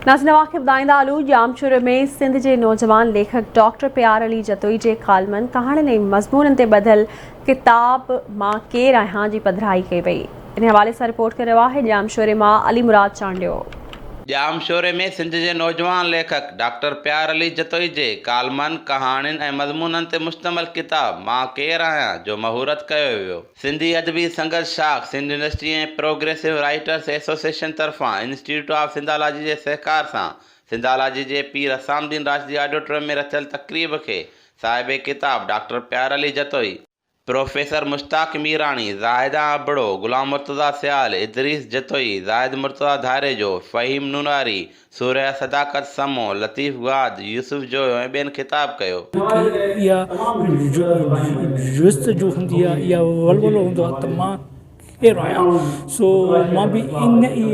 ناظرين اوهان کي ٻڌائيندا هلون ڄامشوري ۾ سنڌ جي نوجوان ليکڪ ڊاڪٽر پيار علي جتوئي جي ڪالمن، ڪهاڻين ۽ مضمونن تي ٻڌل ڪتاب مان ڪير آهيان جي پڌرائي ڪئي وئي. ان حوالي سان رپورٽ ڪري رهيو آهي ڄامشوري مان علي مراد چانڊيو. ڄامشوري ۾ سنڌ جي نوجوان ليکڪ ڊاڪٽر پيار علي جتوئي جي ڪالمن، ڪهاڻين ۽ مضمونن تي مشتمل ڪتاب مان ڪير آهيان جو مهورت ڪيو ويو. سنڌي ادبي سنگت شاخ Sindh university ۽ progressive writers association طرفان انسٽيٽيوٽ آف سنڌالاجي جي سهڪار سان سنڌالاجي جي پير حسام الدين راشدي آڊيٽوريم ۾ رٿيل تقريب کي صاحب ڪتاب ڊاڪٽر پيار علي جتوئي، پروفيسر مشتاق ميراڻي، زاهده ابڙو، غلام مرتضيٰ سيال، ادريس جتوئي، زاهد مرتضيٰ ڌاريجو، فهيم نوناري، سورهيه صداقت سمون، لطيف گاد، يوسف جويو ۽ ٻين خطاب ڪيو. کي اها جستجو هوندي آهي اها ولولو هوندو آهي ته مان ڪير آهيان سو مان به ان ئي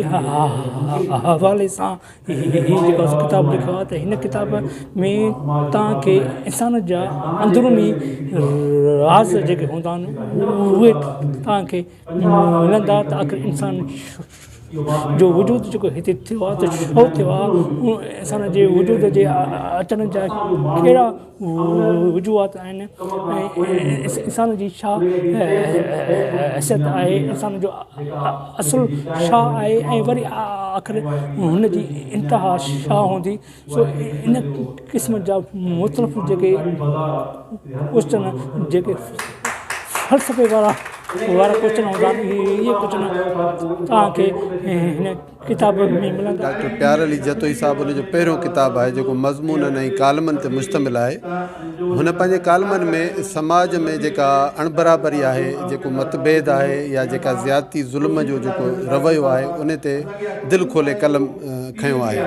حوالي سان هي جيڪو ڪتاب لکيو آهي ته هن ڪتاب ۾ توهان کي انسان جا اندروني راز جيڪي هوندا آهن اهي توهان کي ملندا ته آخر انسان جو وجود جيڪو هتي ٿيو آهي ته ڇو ٿيو آهي انسان جي وجود جي اچڻ جا ڪهڙا وجوهات آهن ۽ انسان جي ڇا حيثيت آهي انسان جو اصل ڇا آهي ۽ وري آخر هن جي انتها ڇا هوندي سو ان قسم جا مختلف جيڪي ڪوشچن جيڪي فلسفي وارا وارا ڪوشچن هوندا آهن اهي ڪوشچن توهان کي هن ڪتاب ۾ ملندا. ڊاڪٽر پيار علي جتوئي صاحب ان جو پهريون ڪتاب آهي جيڪو مضمونن ۽ ڪالمن تي مشتمل آهي. هن پنهنجي ڪالمن ۾ سماج ۾ جيڪا اڻبرابري آهي، جيڪو متڀيد آهي يا جيڪا زيادتي ظلم جو جيڪو رويو آهي ان تي دل کولي قلم کنيو آهي.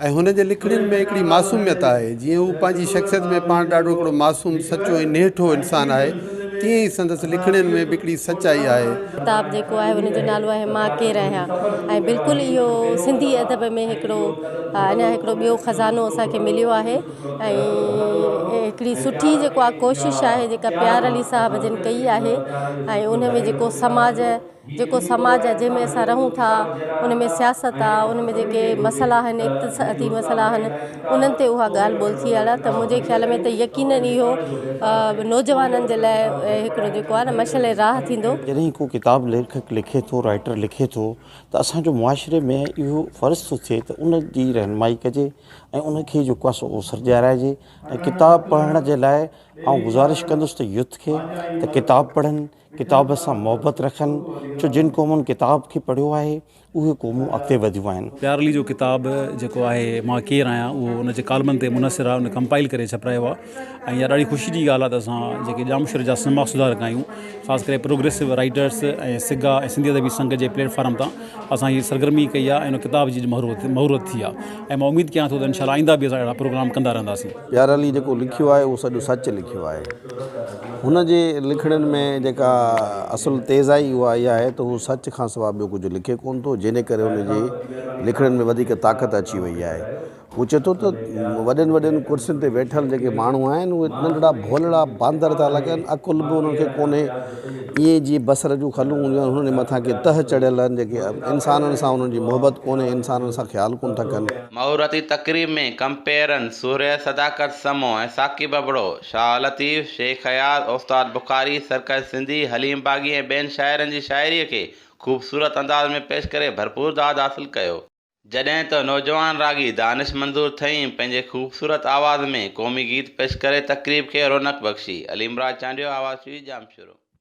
۽ هن جي لکڻين ۾ هڪڙي معصوميت آهي، جيئن هو پنهنجي شخصيت ۾ پاڻ ڏاڍو هڪڙو معصوم، سچو ۽ نهٺو انسان آهي، تيئن ئي سندس لکڻين ۾ به هڪڙي سچائي آهي. ڪتاب جيڪو آهي ان جو نالو آهي مان ڪير آهيان ۽ بلڪل اهو سنڌي ادب ۾ هڪڙو اڃا هڪڙو ٻيو خزانو اسان کي مليو آهي ۽ هڪڙي سٺي جيڪو آهي ڪوشش آهي جيڪا پيار علي صاحب جن ڪئي آهي ۽ ان ۾ جيڪو سماج جيڪو سماج آهي جنهن ۾ اسان رهون ٿا ان ۾ سياست آهي ان ۾ جيڪي مسئلا آهن اقتصادي مسئلا آهن انهن تي اها ڳالهه ٻولهه ٿي آهي ته منهنجي خيال ۾ ته يقينن اهو نوجوانن جي لاء هڪڙو جيڪو آهي نه مشعل راهه ٿيندو. جڏهن ڪو ڪتاب ليکڪ لکي ٿو، رائيٽر لکي ٿو ته اسان جو معاشري ۾ اهو فرض ٿو ٿئي ته ان جي رهنمائي ڪجي ۽ ان کي جيڪو آهي سو اوسر ڏيارائجي ۽ ڪتاب پڙهڻ جي لاء آئون گذارش ڪندس ته يوٿ کي ته ڪتاب پڙهن ڪتاب سان محبت رکن، ڇو جن قومن ڪتاب کي پڙهيو آهي، اهي قومون اڳتي وڌيون آهن. پيار علي جو ڪتاب جيڪو آهي مان ڪير آهيان اهو ان جي ڪالمن تي منحصر آهي ان ڪمپائل ڪري ڇپرايو آهي ۽ اها ڏاڍي خوشي جي ڳالهه آهي ته اسان جيڪي ڄامشوري جا سماج سڌارڪ آهيون خاص ڪري پروگريسو رائيٽرس ۽ سگا ۽ سنڌي ادبي سنگت جي پليٽ فارم تان اسان هي سرگرمي ڪئي آهي ۽ ان ڪتاب جي مهورت ٿي آهي ۽ مان اميد ڪيان ٿو ته انشاء الله آئنده به اسان اهڙا پروگرام ڪندا رهنداسين. پيار علي جيڪو لکيو آهي اهو سڄو سچ لکيو آهي. هن جي لکڻين ۾ جيڪا اصل تيزائي اها اها آهي ته هو سچ کان سواء ٻيو ڪجهه لکي ڪونه ٿو جنهن ڪري هن جي لکڻين ۾ وڌيڪ طاقت اچي وئي آهي. هو چئي ٿو ته وڏين وڏين ڪرسين تي ويٺل جيڪي ماڻهو آهن اهي ننڍڙا ڀولڙا باندر ٿا لڳن عقل به انهن کي ڪونهي ائين جيئن بصر جون کلون هونديون آهن انهن جي مٿان ڪي تهه چڙهيل آهن جيڪي انسانن سان انهن جي محبت ڪونهي انسانن سان خيال ڪونه ٿا ڪن. مهورتي تقريب ۾ ڪمپيئرن سورهيه صداقت سمون ۽ ثاقب ابڙو، شاهه لطيف، شيخ اياز، استاد بخاري، سرڪش سنڌي، حليم باغي ۽ ٻين شاعرن جي شاعريء کي خوبصورت انداز ۾ پيش ڪري ڀرپور داد حاصل ڪيو. جڏهن ته نوجوان راڳي دانش منظور ٿهيم پنهنجي خوبصورت آواز ۾ قومي گيت پيش ڪري تقريب کي رونق بخشي. علي مراد چانڊيو، آواز ٽي وي، ڄامشورو.